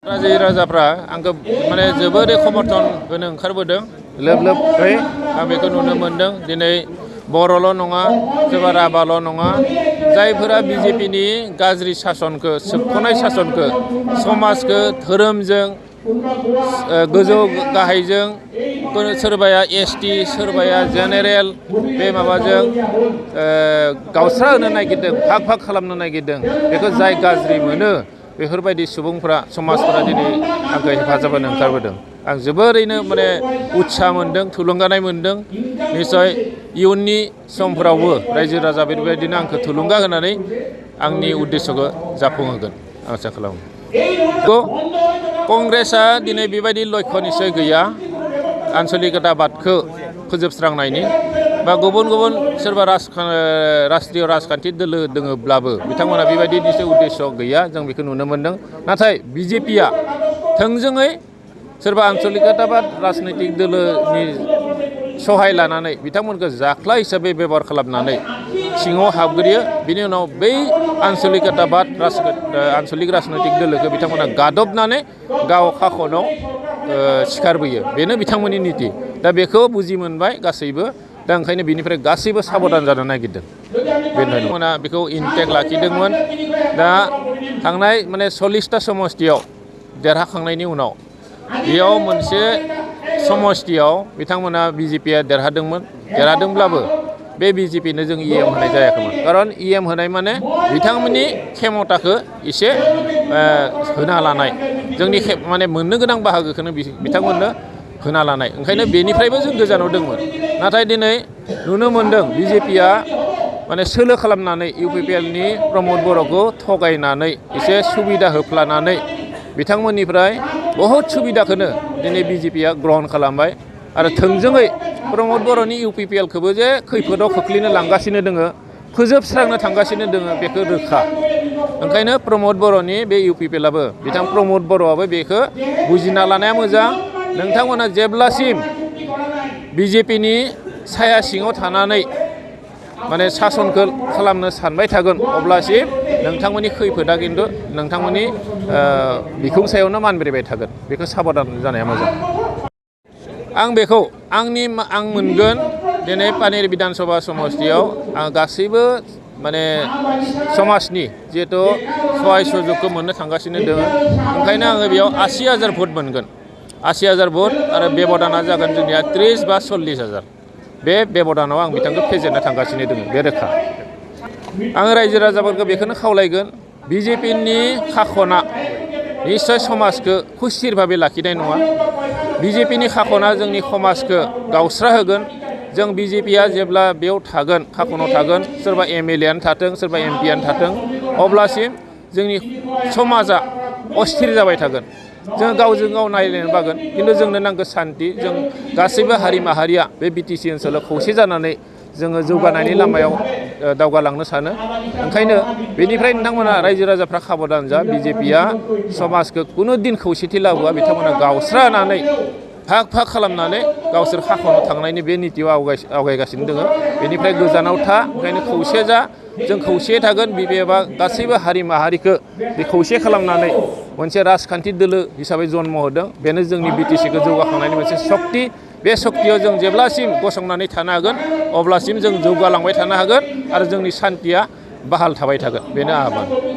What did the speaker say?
रायजो राजाफ्रा आंखौ माने जोबोरै समर्थन होनो ओंखारबोदों लोब लोबै आं बेखौ नुनो मोन्दों। दिनै बर'ल' नङा सोरबा राभाल' नङा जायफोरा बिजेपिनि गाज्रि सासनखौ सोबख'नाय सासनखौ समाजखौ धोरोमजों गोजौ गाहायजों सोरबाया एसटि सोरबाया जेनेरेल बे माबाजों गावस्रा होनो नागिरदों भाग भाग खालामनो नागिरदों बेखौ जाय गाज्रि मोनो बेफोरबायदि सुबुंफोरा समाजफोरा दिनै आंखौ हेफाजाब होनो ओंखारबोदों। आं जोबोरैनो माने उत्साह मोन्दों थुलुंगानाय मोन्दों। निस्सय इयुननि समफोरावबो रायजो राजा बेबायदिनो आंखौ थुलुंगा होनानै आंनि उद्देश्यखौ जाफुंहोगोन आसा खालामो। कंग्रेसआ दिनै बेबायदि लक्ष्य निस्सय गैया आन्चलिकताबादखौ फोजोबस्रांनायनि बा गुबुन गुबुन सोरबा राष्ट्रीय राजखान्थि दोलो दङब्लाबो बिथांमोना बेबायदि निस्सय उद्देश्य गैया जों बेखौ नुनो मोन्दों। नाथाय बिजेपिया थोंजोङै सोरबा आन्चलिकताबाद राजनैतिक दोलोनि सहाय लानानै बिथांमोनखौ जाख्ला हिसाबै बेबहार खालामनानै सिङाव हाबग्रोयो। बिनि उनाव बै आन्चलिकताबाद आन्चलिक राजनैतिक दोलोखौ बिथांमोना गादबनानै गाव खाखनाव सिखारबोयो। बेनो बिथांमोननि निति। दा बेखौ बुजि मोनबाय गासैबो। दा ओंखायनो बिनिफ्राय गासैबो साबधान जानो नागिरदों। बिथांमोना बेखौ इनटेक्ट लाखिदोंमोन। दा थांनाय माने 40टा समष्टियाव देरहाखांनायनि उनाव बेयाव मोनसे समष्टियाव बिथांमोना बिजेपिया देरहादोंब्लाबो बे बिजेपिनो जों इएम होनाय जायाखैमोन। खारन इएम होनाय माने बिथांमोननि खेमथाखौ एसे होना लानाय जोंनि माने मोननो गोनां बाहागोखौनो बिथांमोननो होना लानाय। ओंखायनो बेनिफ्रायबो जों गोजानाव दंमोन। नाथाय दिनै नुनो मोन्दों बिजेपिया माने सोलो खालामनानै इउपिपिएलनि प्रमद बर'खौ थगायनानै एसे सुबिदा होफ्लानानै बिथांमोननिफ्राय बहुद सुबिदाखौनो दिनै बिजेपिया ग्रहण खालामबाय आरो थोंजोङै प्रमद बर'नि इउपिपिएलखौबो जे खैफोदाव खोख्लैनो लांगासिनो दोङो फोजोबस्रांनो थांगासिनो दोङो बेखौ रोखा। ओंखायनो प्रमद बर'नि बे इउपिपिएलाबो बिथां प्रमद बर'आबो बेखौ बुजिना लानाया मोजां। नोंथांमोना जेब्लासिम बिजेपिनि साया सिङाव थानानै माने सासनखौ खालामनो सानबाय थागोन अब्लासिम नोंथांमोननि खैफोदा खिन्थु नोंथांमोननि बिखुं सायावनो मानब्रेबाय थागोन। बेखौ साबधान जानाया मोजां। आं बेखौ आं मोनगोन दिनै पानेर बिधान सभा समष्टियाव आं गासैबो माने समाजनि जिहेथु सहाय सुजुगखौ मोननो थांगासिनो दङ। ओंखायनो आङो बेयाव 80,000 भट मोनगोन। 80,000 भट आरो बेबदाना जागोन जोंनिया 30 बा 40,000। बे बेबदानाव आं बिथांखौ फेजेननो थांगासिनो दङ बे रोखा। आं रायजो राजाफोरखौ बेखौनो खावलायगोन बिजेपिनि खाखना निस्सय समाजखौ खुस्थिर भाबै लाखिनाय नङा। बिजेपिनि खाखना जोंनि समाजखौ गावस्रा होगोन। जों बिजेपिया जेब्ला बेयाव थागोन खाखनाव थागोन सोरबा एमएलएआनो थाथों सोरबा एमपिआनो थाथों अब्लासिम जोंनि समाजा अस्थिर जाबाय थागोन। जों गावजों गाव नायलायनो बागोन खिन्थु जोंनो नांगौ सान्थि। जों गासैबो हारि माहारिया बे बिटिसि ओनसोलाव खौसे जानानै जोङो जौगानायनि लामायाव दावगालांनो सानो। ओंखायनो बेनिफ्राय नोंथांमोना रायजो राजाफ्रा साबधान जा बिजेपिया समाजखौ कुनु दिन खौसेथि लाबोआ। बिथांमोना गावस्रानानै भाग भाग खालामनानै गावसोर खाखनाव थांनायनि बे नितियाव आवगायगासिनो दङ। बेनिफ्राय गोजानाव था। ओंखायनो खौसे जा। जों खौसे थागोन। बिबेबा गासैबो हारि माहारिखौ बे खौसे खालामनानै मोनसे राजखान्थि दोलो हिसाबै जन्म होदों। बेनो जोंनि बिटिसिखौ जौगाखांनायनि मोनसे सक्ति। बे सक्तियाव जों जेब्लासिम गसंनानै थानो हागोन अब्लासिम जों जौगालांबाय थानो हागोन आरो जोंनि सान्थिया बाहाल थाबाय थागोन। बेनो आह्वान।